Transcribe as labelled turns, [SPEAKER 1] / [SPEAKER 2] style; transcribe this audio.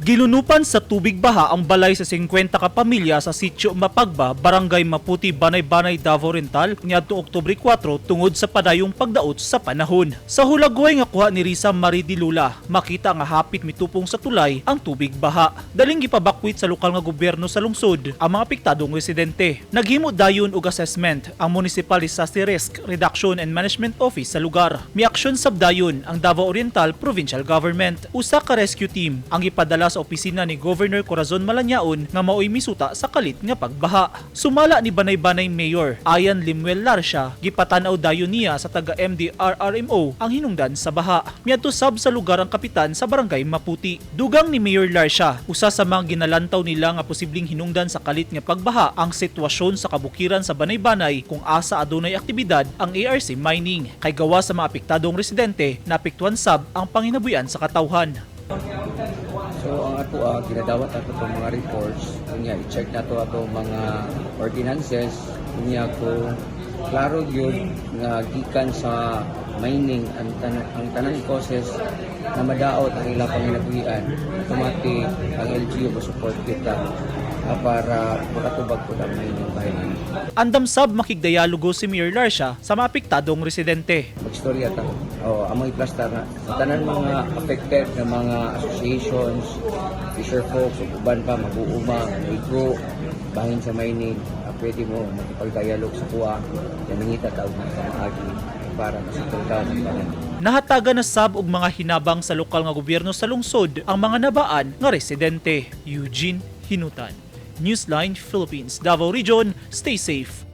[SPEAKER 1] Gilunupan sa tubig baha ang balay sa 50 ka pamilya sa Sitio Mapagba, Barangay Maputi, Banay-Banay, Davao Oriental niadtong Oktubre 4 tungod sa padayong pagdaot sa panahon. Sa hulagway nga kuha ni Risa Marie de Lula, makita nga hapit mitupong sa tulay ang tubig baha. Daling gipabakwit sa lokal nga gobyerno sa lungsod ang mga apektadong residente. Naghimo dayon og assessment ang Municipal Disaster Risk Reduction and Management Office sa lugar. Miaksyon sab dayon ang Davao Oriental Provincial Government. Usa ka rescue team ang gipadala sa opisina ni Governor Corazon Malanyaon nga maoy misuta sa kalit nga pagbaha. Sumala ni Banay-Banay Mayor Ayan Limuel Larsha, gipatan-aw dayon niya sa taga MDRRMO ang hinungdan sa baha. Miadto sab sa lugar ang kapitan sa Barangay Maputi. Dugang ni Mayor Larsha, usa sa mga ginalantaw nila nga posibleng hinungdan sa kalit nga pagbaha ang sitwasyon sa kabukiran sa Banay-Banay kung asa adunay aktibidad ang ARC Mining. Kay gawa sa mga apektadong residente, naapektuhan sab ang panginabuhian sa katawhan.
[SPEAKER 2] So ang ato ginadawat ato itong mga reports, unya i-check nato ato mga ordinances, unya kung klaro gyud nga gikan sa mining ang tanan causes na madaot ang ilang panginabuhian, automatic ang LGU mo support kita para makatubag po ang mining bahin.
[SPEAKER 1] Andam sab makigdialogo si Mayor Larsha sa mga apektadong residente.
[SPEAKER 2] Magstorya ta. O, among i-plastar na sa tanan mga affected na mga associations, fisher folks, ug uban pa mag-uuma, naigo, bahin sa mining, pwede mo makipag-dialogue sa kuha, yan nangita ta og mga pamaagi para masutol ka ng tanan.
[SPEAKER 1] Nahatagan na sab og mga hinabang sa lokal nga gobyerno sa lungsod ang mga nabaan nga residente. Eugene Hinutan, Newsline Philippines, Davao Region. Stay safe.